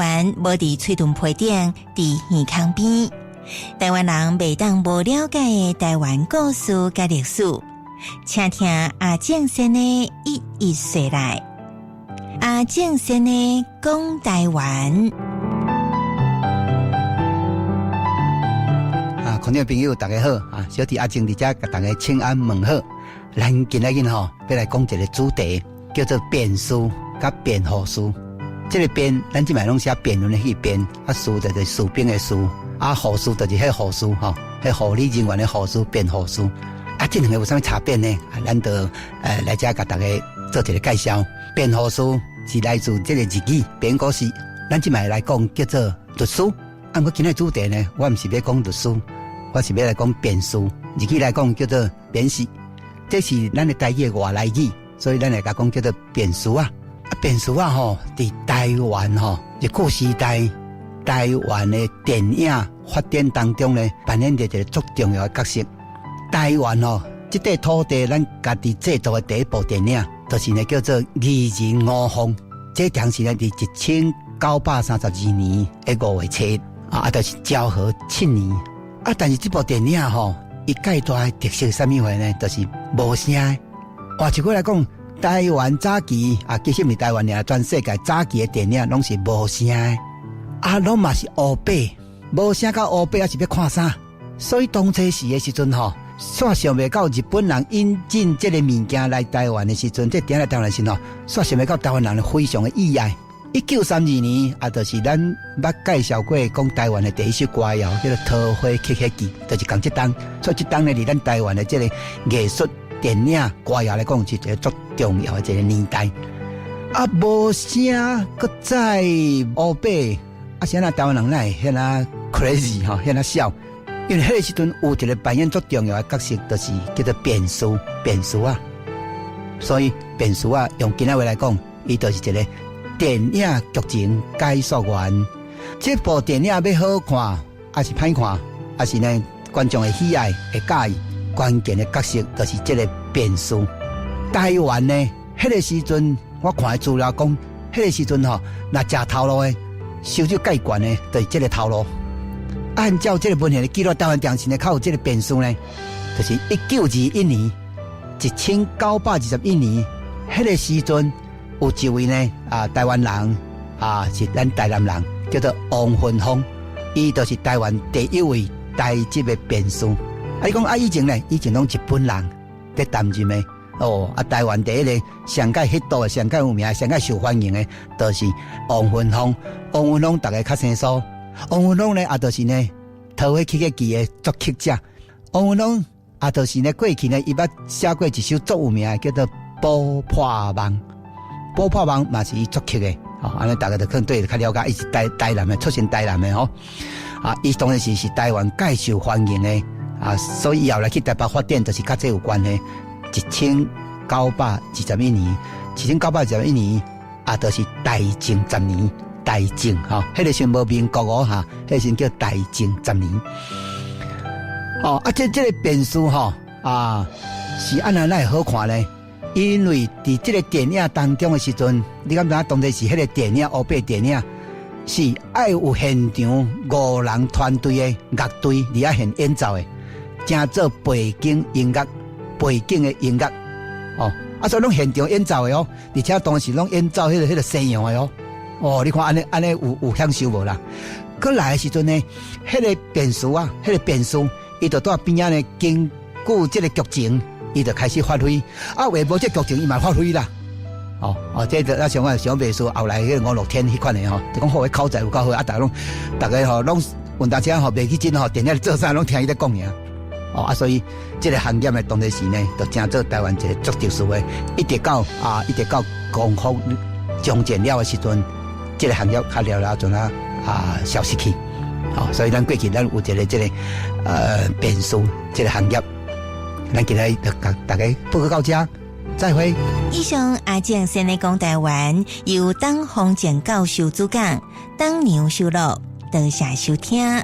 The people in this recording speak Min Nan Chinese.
灣無佇喙脣皮頂，佇耳孔邊。台灣人袂當無了解的台灣故事佮歷史，請聽阿正先的一一說來。阿正先的講台灣。啊，觀眾朋友大家好啊，小弟阿正佇遮共大家請安問好。咱今仔日吼，欲來講一個主題，叫做辯士佮辯護士。這個辯，咱這擺攏寫辯論的彼個辯，啊，士就是士兵的士，啊，護士就是彼護士吼，彼護理人員的護士，辯護士。啊，這兩個有啥物差別呢？啊，咱就來遮共大家做一個介紹。辯護士是來自這個日語，弁護士。咱這擺來講叫做律師。啊，毋過今仔主題呢，我毋是欲講律師，我是欲來講辯士。日語來講叫做弁士，這是咱的台語的外來語，所以咱會共講叫做辯士啊。啊，辯士啊吼，佇台灣吼，日據時代台灣的電影發展當中呢，扮演著一個足重要的角色。台灣吼，這塊土地，咱家己製作的第一部電影，就是呢叫做《異人吳鳳》。這當時呢，佇1932年的5月7啊，就是昭和7年。啊，但是這部電影吼，伊蓋大的特色是啥物貨呢？就是無聲。換一句來講，台灣早期啊，其實毋是台灣爾，全世界早期的電影攏是無聲的，啊，攏嘛是烏白，無聲佮烏白，啊是欲看啥？所以當初時的時陣吼，煞想袂到日本人引進這個物件來台灣的時陣，這電影來台灣的時陣吼，煞想袂到台灣人非常的意愛。1932年啊，就是咱捌介紹過講台灣的第一首歌謠，叫做《桃花曲彼記》，就是仝這冬。所以這冬呢，佇咱台灣的這個藝術電影歌謠來講，是一個足重要的一個年代。啊，無聲，閣再烏白，啊，是按怎台灣人哪會遐爾 crazy 吼，遐爾痟？因為彼個時陣有一個扮演足重要的角色，就是叫做辯士，辯士啊。所以辯士啊，用今仔話來講，伊就是一個電影劇情解說員。這部電影欲好看，抑是歹看，抑是呢觀眾會喜愛、會佮意，關鍵的角色就是這個辯士。台灣呢，彼個時陣我看的資料講，彼個時陣吼，若食頭路的，收入蓋懸的，就是這個頭路。按照這個文獻的記錄，台灣當時呢，較有這個辯士呢，就是1921年，1921年，彼個時陣有一位呢啊，台灣人啊，是咱台南人，叫做王芬芳，伊就是台灣第一位台籍的辯士。啊，你講啊，以前呢，以前攏日本人佇擔任的。哦，啊，台灣第一个上蓋彼度的、上蓋有名、上蓋受歡迎的，就是王芬芳。王芬芳大家較生疏。王芬芳呢，也就是呢，《桃花曲彼記》的作曲者。王芬芳也就是呢，過去呢，伊捌寫過一首足有名的，叫做《補破夢》。《補破夢》嘛是伊作曲的。哦，按呢大家就可能對伊較了解，伊是台南的，出身台南的吼。啊，伊當然是台灣蓋受歡迎的。啊，所以伊後來去台北發展，就是佮這有關係。1921年，1921年，啊，就是大正十年，大正吼，彼個時無民國哦哈，彼個時叫大正十年。哦，啊，這個辯士吼啊，是按怎會好看呢？因為佇這個電影當中的時陣，你敢知影當初是彼個電影烏白電影是愛有現場五人團隊的樂隊佇遐現演奏的，成做背景音樂。背景的音樂，哦，啊，所以攏現場演奏的哦，而且當時攏演奏彼個西洋的哦，哦，你看按呢按呢有享受無啦？閣來的時陣呢，彼個辯士啊，彼個辯士，伊就佇邊仔呢，根據這個劇情，伊就開始發揮。啊，話無這劇情，伊嘛發揮啦。哦哦，這就啊像我想袂輸後來彼個吳樂天彼款的吼，就講好，口才有夠好，啊，逐家攏，逐家吼攏有當時吼袂去真吼，電影做啥攏聽伊咧講爾。哦啊，所以這個行業呢，當時呢，就成做台灣一個足特殊的，一直到光復終戰了的時陣，這個行業較了了就啊消失去。哦，所以咱過去咱有一個這個辯士這個行業，咱今日就共大家報告到這，再會。以上阿正先的講台灣，由董宏正教授主講，董娘收錄，多謝收聽。